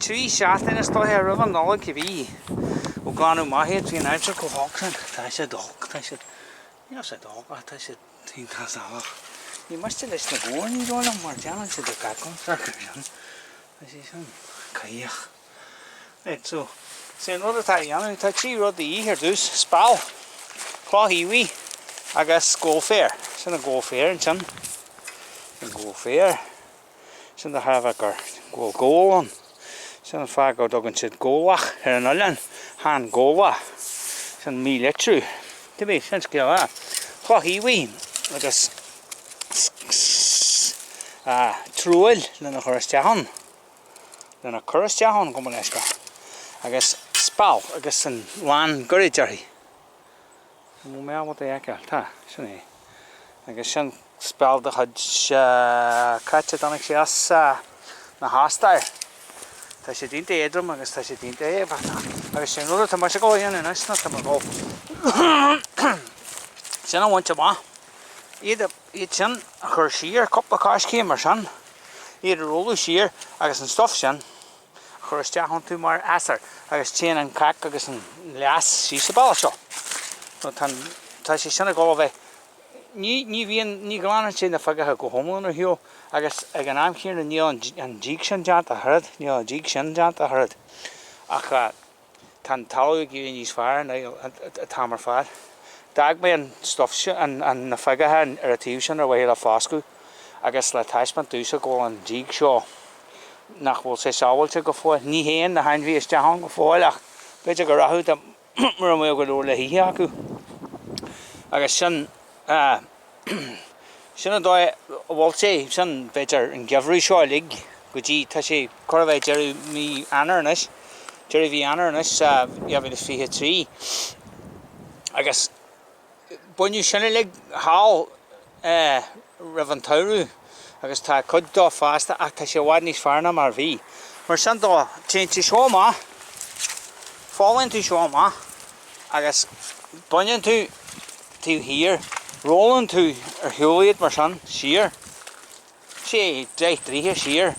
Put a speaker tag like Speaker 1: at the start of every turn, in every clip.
Speaker 1: 3 seachtaine is dóiche roimh an Nollaig cibé, ó glanadh amach iad, bhí an aimsir chomh holc sin, tá siad olc, tá siad, níl siad olc ach tá siad iontach salach. Ní miste leis na gabhair, ní dóigh liom, mar déanann siad a gcac iontu sin, tá sé sin caoch. Right, so, is é an rud atá a dhéanamh, tá 3 rud de dhíth ar dtús, speal, cloch aomhaigh agus gabhal féir. Sin an gabhal féir ansin. An gabhal féir. Sin de thairbhe gur go bhfuil gabhal ann. Sin an fáth go dtugann siad Gabhlach ar an oileán, Chan Gabhla. Sin mílitriú. Cibé, sin scéal eile. Cloch aomhaigh agus truaill lena chur isteach ann. Lena cur isteach ann, gabh mo leithscéal. Agus speal agus an lann gairid uirthi. An bhfuil mé ábalta é a fheiceáil? Tá, sin é. Agus sin speal de chuid cá háit a dtáinig sé as na hOstair. Tá sé iontach éadrom agus tá sé iontach éifeachtach. Agus sin rud atá mise ag dul a dhéanamh anois ná tá mé ag dul sin a bhaint amach. Iad iad sin a chur siar cúpla coiscéim mar sin. Iad a rolladh siar agus an stuif sin a chur isteach iontu mar easair agus téann an cac agus an leas síos an bealach seo. So tá, tá sé sin ag dul a bheith, ní, ní bhíonn, ní ghlanann sé na feagacha go hiomlán ar shiúl agus ag an am chéanna níl an, an díog sin déanta ach oiread, níl an díog sin déanta ach oiread. Ach tá an talamh ag éirí níos fearr an t-am ar fad. D'fhág mé an stuif sin, an, na feagacha ar an taobh sin ar mhaithe le foscadh agus le taispeáint domhsa go bhfuil an díog seo, nach bhfuil sé sábháilte go fóill. Ní théann na hainmhithe isteach ann go fóill ach b'fhéidir go rachadh dá mura mbeadh go leor le hithe acu. Agus sin, sin an dóigh a bhfuil sé, sin b'fhéidir an geimhreadh seo uilig go dtí, tá sé chóir a bheith deireadh mí Eanáir anois, deireadh mhí Eanáir anois, 2023 agus Baineadh sin uilig thall roimh an tsamhradh agus tá cuid dó fásta ach tá sé i bhfad níos fearr ná mar a bhí. Mar sin dó, téann tú seo amach, folaíonn tú seo amach agus baineann tú taobh thiar, rollann tú ar shiúl iad mar sin, siar. 6, 10 dtroithe siar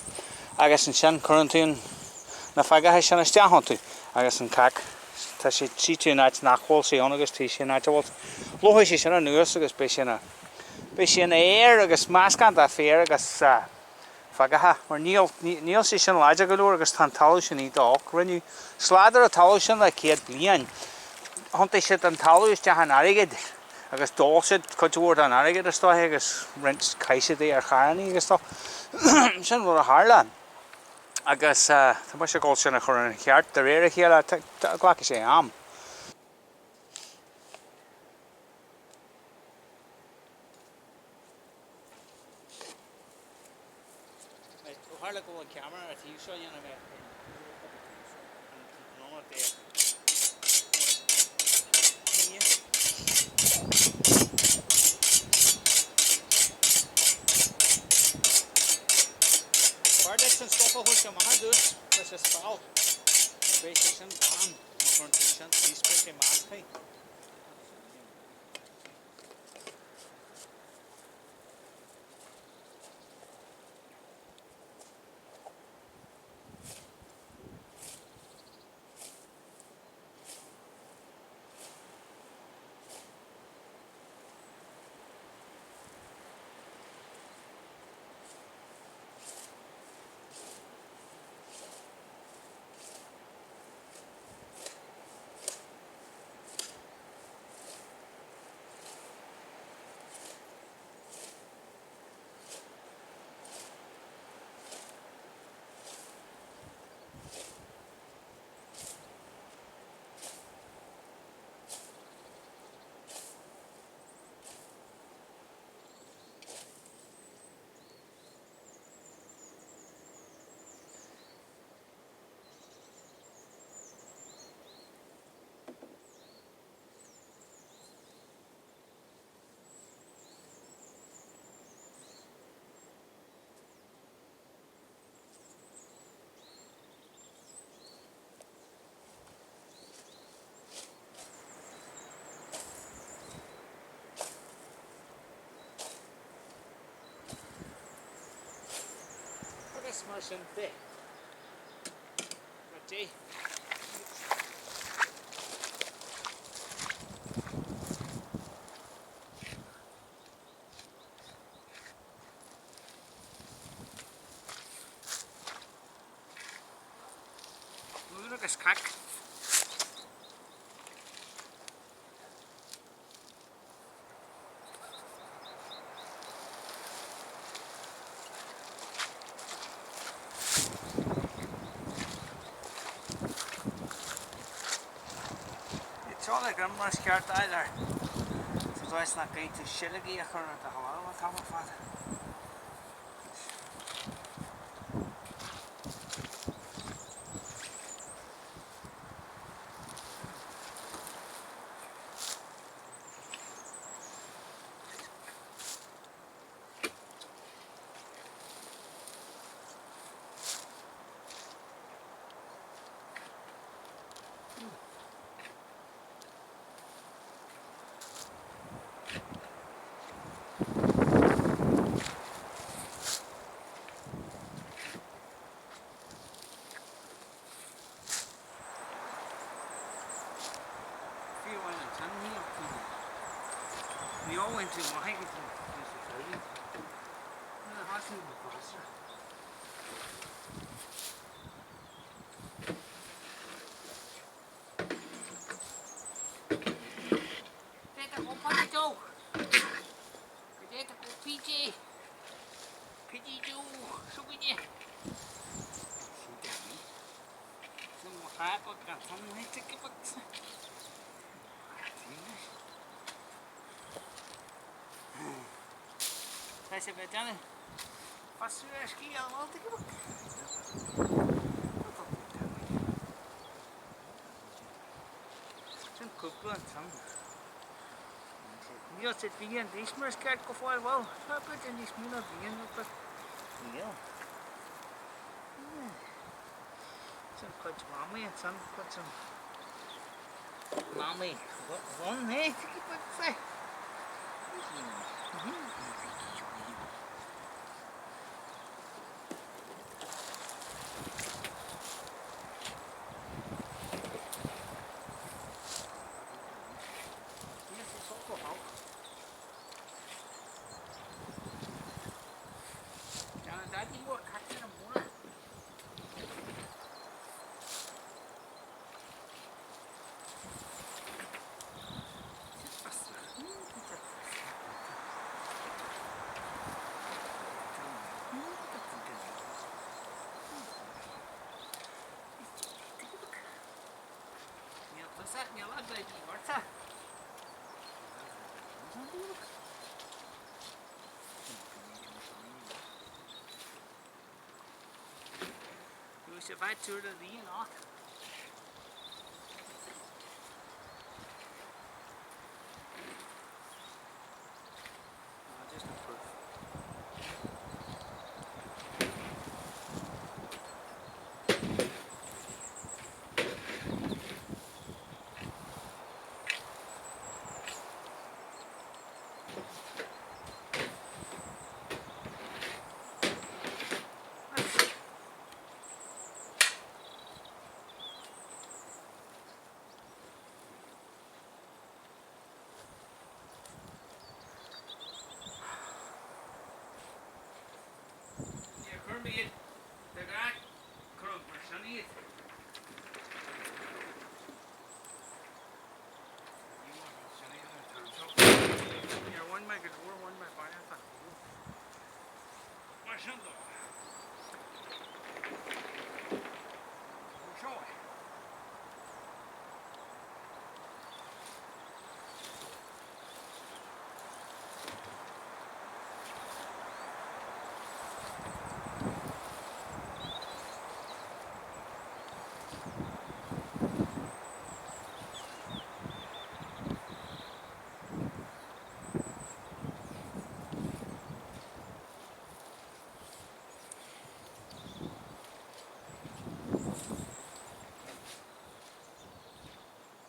Speaker 1: agus ansin cuireann tú na feagacha sin isteach iontu agus an cac, tá sé, tchí tú an áit nach bhfuil sé ann agus tchí sé an áit a bhfuil sé. Lófaidh sé sin anuas agus beidh sé ina, beidh sé ina fhéar agus meascán de féar agus feagacha mar níl, níl sé sin láidir go leor agus tá an talamh sin iontach olc. Rinneadh slad ar an talamh sin le 100 bliain. Thiontaigh siad an talamh isteach in airgead. Agus d'ól siad cuid mhór den airgead is dóiche agus roinnt chaith siad é ar charrannaí agus stuff. Sin rud a tharla. Agus tá mise ag dul sin a chur ina cheart de réir a chéile, glacfaidh sé am. Ó tharla go bhfuil an ceamara ar an taobh seo, dhéanfaidh mé an ionad de. B'fhearr duit an stuif a thabhairt amach ar dtús leis an speal. Beidh sé sin glan má chuireann tú sin síos, beidh sé measctha. Agus mar sin de. Dé. Plúr agus cac. Tá le greim mar is ceart a fháil air sa dóigh is nach gcaithfidh tú sileogaí a chur ar do lámha an t-am ar fad. Fiú amháin ansin ní Ní amháin tú maith ag an Nuair a thosaigh na glasra. D'fhéadfadh ó Paddy Joe. Go d'fhéadfadh ó PJ. Piddy Joe s'againne. Tá sé bheith déanamh fasú ar sciath an Sin cúpla ansan. Níl siad bliain d'aois mar is ceart go fóill, bhuel, tá b'fhéidir níos mó ná bliain but níl. Sin cuid mamaí ansan, cuid den mamaí bhun, hé, Déanann Daidí mór cac ar an mbóthar. Níl tusa, níl eagla ar bith ortsa. Bhí sé bheith túr le líon ach. Just a proof. Níor chuir mé iad de ghnáth cuirim mar sin iad. Níor bhain mé go leor, bhain mé bainne mar sin dó.